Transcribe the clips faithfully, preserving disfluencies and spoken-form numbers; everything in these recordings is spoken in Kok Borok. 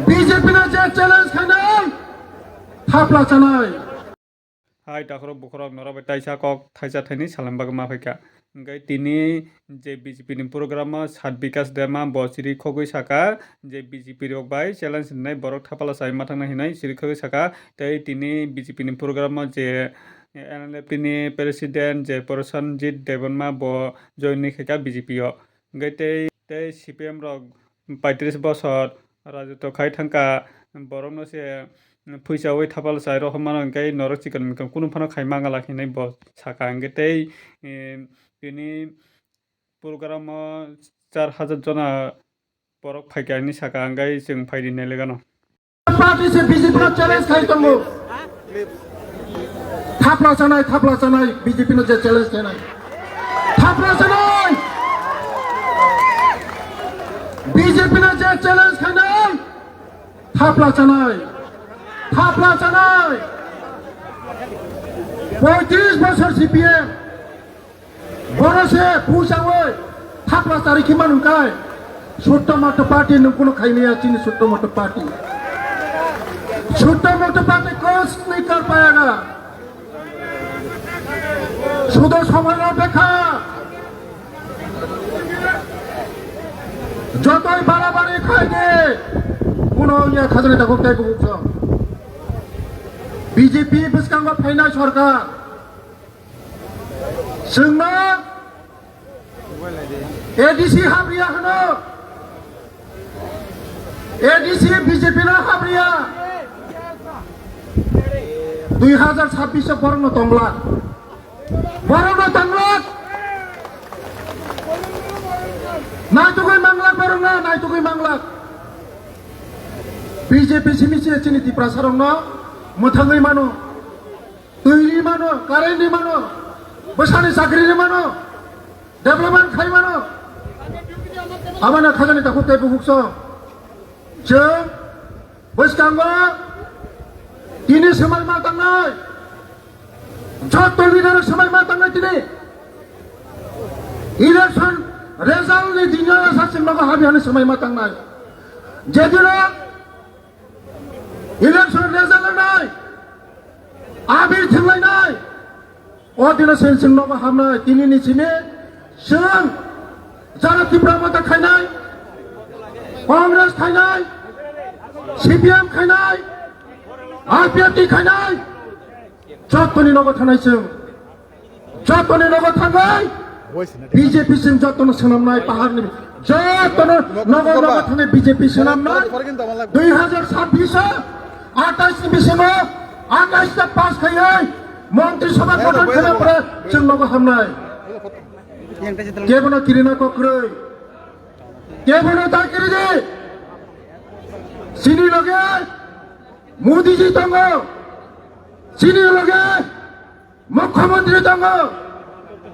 B J P no je challenge khainai, thapla chanai. Hai takhorok bukhorok norok bai taisa kok thaisa thaini salam bagwi ma phaikha. Hwnkhe tini je B J P ni program o Sat Bikas Dema bo chiri khogwi saka je B J P rok bai challenge rinai borok thapla chai ma thangna hinwi chiri khogwi saka. Tei tini B J P ni program o je N L F T ni president je Prosenjit Debbarma bo join ni khaikha B J P o. Hwnkhe tei, tei C P M rok paitris bosor rajotw khai thangkha, borokno se phuichaui thapal chai rohormano hwnkhe norok chikon mikon kunu phano khai mangala hinwi bo sakha. Hwnkhe tei, eh, tini program o char hajar jona borok phaikha hinwi sakha, hwnkhe chwng phaidi nelegano. Party se B J P no challenge khai tongo. Thapla chanai, thapla chanai, B J P no je challenge khainai. Thapla chanai. B J P no je challenge khainai. Thapla chanai. Thapla chanai. Poitris bosor C P M. Boro se pusawi thapla chari khi manung kai. Sutto motto party nung kuno khaimaya chini sutto motto party. Sutto motto party kosni kar payaga. Sudo somoy no bekha. Jotoi barabari khai de. Kuno ya khajani dakhok tai bukuk song. B J P bwskango phainai sorkar. Chwngno A D C habriya hwno. A D C B J P no habriya. Dui hajar sabbish o borokno tonglak. Borokno tonglak. Naitugwi manglak borokno, naitugwi manglak. B J P simi se chini Tiprasa rokno mwthangwi mano. Twi ri mano, current ri mano, bwsani chakri ri mano, development khai mano. Abana khajani takhuk tei bukhuk song. Chwng bwskango tini swmai ma tangnai. Jotto leader swmai ma tangnai tini. Election result ni dino sa chwng nogo habi hani swmai ma tangnai. Jedino election result nai. Abir thwnglainai. O dino sen chwng nogo hamnai. Tini ni simi chwng jara Tipra Motha khainai, Congress khainai, C P M khainai, I P F T khainai. Jottoni nogo thanai chwng. Jotoni nogo thangai. B J P sing jotono swnamnai paharni. Jotono nogo nogo thangai B J P swnamnai. Dui hajar sabbish o, atais ni bisingo, atais ta pass khaiwi, Montri Sabha gothan khaiwi pore chwng nogo hamnai. Kebono kirina kokrwi. Kebono ta kiridi. Chini loge Modi ji tongo. Chini loge Mukhyamantri tongo,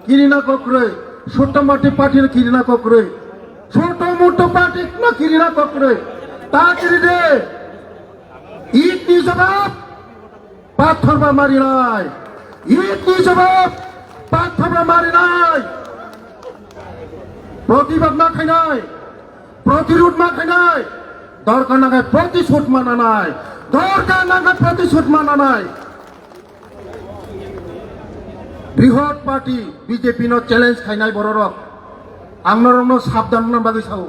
kirina kokrwi, Sutto Motto party no kirina kokrwi, Sutto Motto party no kirina kokrwi, ta kiri de, it ni jawab, pathor ba marinai, it ni jawab, pathor ba marinai, protibad ma khainai, protirud ma khainai, dorkar nangai protishud ma nanai, dorkar nangai protishud ma nanai. Brihot party B J P no challenge khainai bororok. Ang norokno sabdan wngna bagwi sao.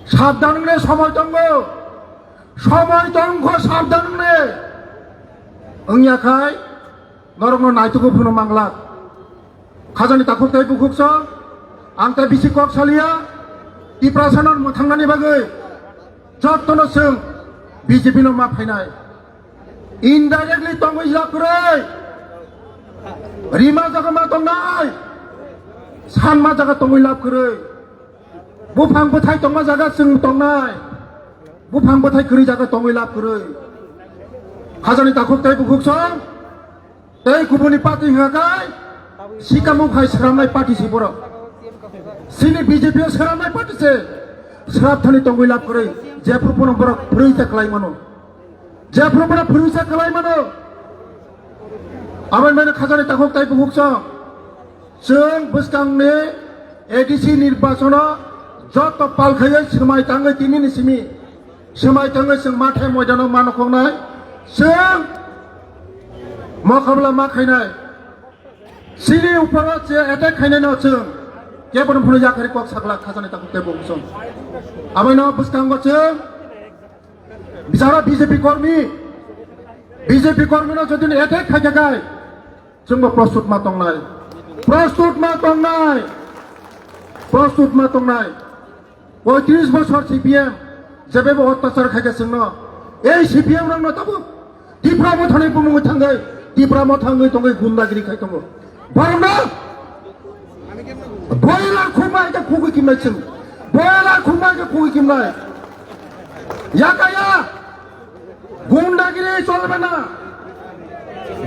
Sabdan wngnai somoi tongo. Somoi tongkho sabdan wngnai. Wngya khai norokno naitugo phano manglak. Khajani takhuk tei bukhuk song. Ang tei bisi kok saliya. Tiprasa no mwthangnani bagwi. Jottono chwng B J P no ma phainai. Indirectly tongwi lab kwrwi. Rima jaga ma tongnai. Sanma jaga tongwi lab kwrwi. Buphang bwthai tongma jaga chwng tongnai. Buphang bwthai kwrwi jaga tongwi lab kwrwi. Khajani takhuk tei bukhuk song. Tei kubuni party hwnka kai, sikamung hai swnamnai party se borok. Chini B J P o swnamnai party se, swnam thani tongwi lab kwrwi, jephru bono borok phwrwngsa kwlai mano. Jephru bono phwrwngsa kwlai mano. Aboni mane khajani takhuk tai bukhuk song. Chwng bwskangni A D C nirbachono joto pal khaiwi swmai tangwi tinini simi. Swmai thangwi chwng mathai moidano ma nokoknai, chwng mokhabla ma khainai. Chini uporo je attack khainai no chwng kebo no phunu yakhari kok sakla khajani takhuk tebo chwng. Abaino bwskango chwng bisara B J P kormi, B J P kormi no jodi attack khaikha khai chwngbo prostut ma tongnai, prostut ma tongnai, prostut ma tongnai. Poitris bosor C P M jebebo ottachar khaikha chwngno. Ei C P M rokno tabuk Tipra mothani bumungwi thangwi, Tipra mothangwi tongwi gundagiri khai tongo. Borokno boiler khumai khe khugwi kimnai chwng. Boiler khumai khe khugwi kimnai. Yakaya gundagiri cholbe na.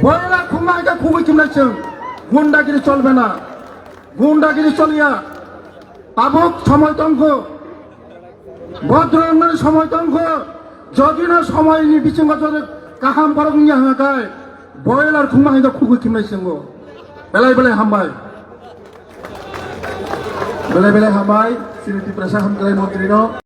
Boiler khumai khe khugwi kimnai chwng. Gundagiri cholbe na. Gundagiri choliya. Tabuk somoi tongkho. Bhodro wngmani somoi tongkho. Jodi no somoini bisingo jodi kaham borok wngya hwnga khe boiler khungma hai khe khugwi khimnai chwngo. Belai belai hambai. Belai belai hambai. Chini Tiprasa Hamkrai Montri no.